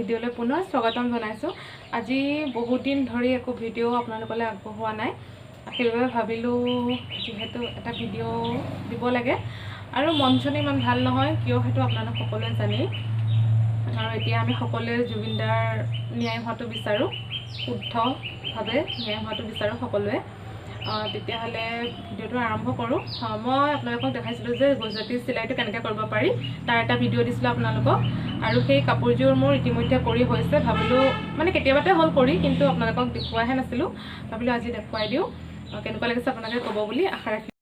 ভিডিঅ'লৈ পুনৰ স্বাগতম জনাইছোঁ। আজি বহুত দিন ধৰি একো ভিডিঅ' আপোনালোকলৈ আগবঢ়োৱা নাই, সেইবাবে ভাবিলোঁ যিহেতু এটা ভিডিঅ' দিব লাগে। আৰু মন চন ইমান ভাল নহয়, কিয় সেইটো আপোনালোক সকলোৱে জানেই। আৰু এতিয়া আমি সকলোৱে জুবিনদাৰ ন্যায় হোৱাটো বিচাৰোঁ, শুদ্ধভাৱে ন্যায় হোৱাটো বিচাৰোঁ সকলোৱে। তেতিয়াহ'লে ভিডিঅ'টো আৰম্ভ কৰোঁ। মই আপোনালোকক দেখাইছিলোঁ যে গুজৰাটী চিলাইটো কেনেকৈ কৰিব পাৰি, তাৰ এটা ভিডিঅ' দিছিলোঁ আপোনালোকক। আৰু সেই কাপোৰযোৰ মোৰ ইতিমধ্যে কৰি হৈছে। ভাবিলোঁ মানে কেতিয়াবাতে হ'ল কৰি, কিন্তু আপোনালোকক দেখুৱাহে নাছিলোঁ। ভাবিলোঁ আজি দেখুৱাই দিওঁ, কেনেকুৱা লাগিছে আপোনালোকে ক'ব বুলি আশা ৰাখিলোঁ।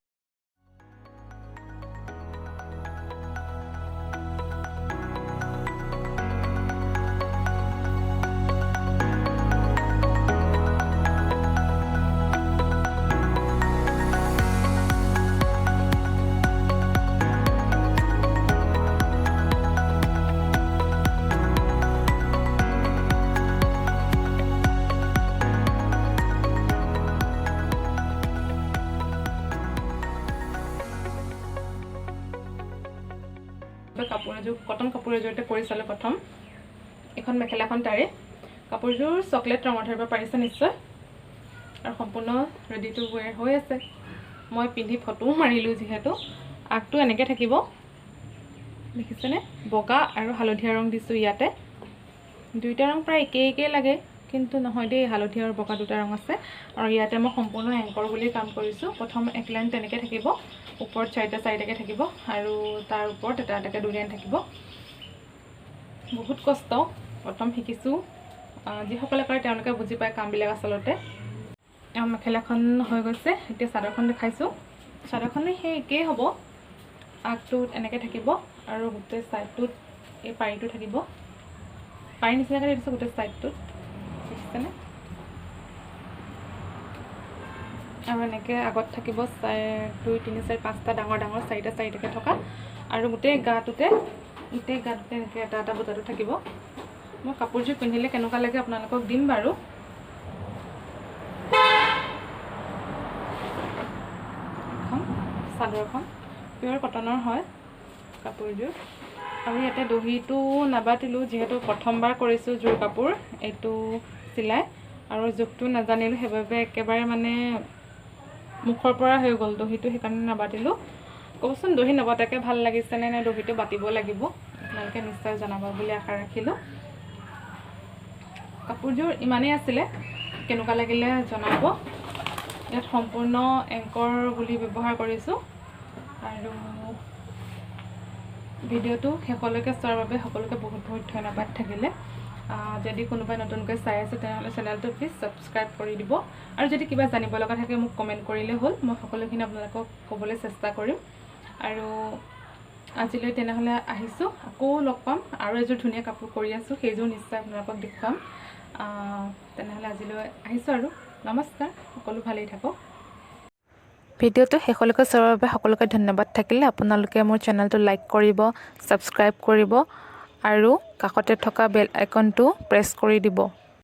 কাপোৰ এযোৰ, কটন কাপোৰ এযোৰতে কৰি চালোঁ প্ৰথম। এইখন মেখেলাখন, তাৰে কাপোৰযোৰ চকলেট ৰঙৰ, ধৰিব পাৰিছে নিশ্চয়। আৰু সম্পূৰ্ণ ৰেডি টু ৱেৰ হৈ আছে। মই পিন্ধি ফটোও মাৰিলোঁ যিহেতু। আগটো এনেকৈ থাকিব, দেখিছেনে? বগা আৰু হালধীয়া ৰং দিছোঁ ইয়াতে। দুইটা ৰং প্ৰায় একেই একেই লাগে, কিন্তু নহয় দেই, হালধীয়া আৰু বগা দুটা ৰং আছে। আৰু ইয়াতে মই সম্পূৰ্ণ এংকৰ বুলি কাম কৰিছোঁ। প্ৰথম এক লাইন তেনেকৈ থাকিব, ওপৰত চাৰিটা চাৰিটাকৈ থাকিব আৰু তাৰ ওপৰত এটা এটাকৈ দুই লাইন থাকিব। বহুত কষ্ট, প্ৰথম শিকিছোঁ। যিসকলে কৰে তেওঁলোকে বুজি পায় কামবিলাক আচলতে। মেখেলাখন হৈ গৈছে, এতিয়া চাদৰখন দেখাইছোঁ। চাদৰখনো সেই একেই হ'ব, আগটোত এনেকৈ থাকিব আৰু গোটেই ছাইডটোত এই পাৰিটো থাকিব। পাৰি নিচিনাকৈ দিছোঁ গোটেই ছাইডটোত, দেখিছেনে? আৰু এনেকৈ আগত থাকিব 2 3 4 5টা ডাঙৰ ডাঙৰ চাৰিটা চাৰিটাকৈ থকা। আৰু গোটেই গাটোতে এনেকৈ এটা এটা বুটাটো থাকিব। মই কাপোৰযোৰ পিন্ধিলে কেনেকুৱা লাগে আপোনালোকক দিম বাৰু। এখন চাদৰখন পিয়ৰ কটনৰ হয় কাপোৰযোৰ। আৰু ইয়াতে দহিটো নাবাতিলোঁ, যিহেতু প্ৰথমবাৰ কৰিছোঁ জোৰ কাপোৰ এইটো চিলাই, আৰু জোখটো নাজানিলোঁ, সেইবাবে একেবাৰে মানে মুখৰ পৰা হৈ গ'ল দহিটো, সেইকাৰণে নাবাতিলোঁ। ক'বচোন দহি নবতাকৈ ভাল লাগিছেনে নে দহিটো বাতিব লাগিব? আপোনালোকে নিশ্চয় জনাব বুলি আশা ৰাখিলোঁ। কাপোৰযোৰ ইমানেই আছিলে, কেনেকুৱা লাগিলে জনাব। ইয়াত সম্পূৰ্ণ এংকৰ বুলি ব্যৱহাৰ কৰিছোঁ। আৰু ভিডিঅ'টো শেষলৈকে চোৱাৰ বাবে সকলোকে বহুত বহুত ধন্যবাদ থাকিলে। যদি কোনোবাই নতুনকৈ চাই আছে তেনেহ'লে চেনেলটো প্লিজ ছাবস্ক্ৰাইব কৰি দিব। আৰু যদি কিবা জানিব লগা থাকে মোক কমেণ্ট কৰিলে হ'ল, মই সকলোখিনি আপোনালোকক ক'বলৈ চেষ্টা কৰিম। আৰু আজিলৈ তেনেহ'লে আহিছোঁ, আকৌ লগ পাম। আৰু এযোৰ ধুনীয়া কাপোৰ কৰি আছোঁ, সেইযোৰ নিশ্চয় আপোনালোকক দেখুৱাম। তেনেহ'লে আজিলৈ আহিছোঁ আৰু নমস্কাৰ, সকলো ভালেই থাকক। ভিডিঅ'টো শেষলৈকে চোৱাৰ বাবে সকলোকে ধন্যবাদ থাকিলে। আপোনালোকে মোৰ চেনেলটো লাইক কৰিব, ছাবস্ক্ৰাইব কৰিব আৰু কাষতে থকা বেল আইকনটো প্ৰেছ কৰি দিব।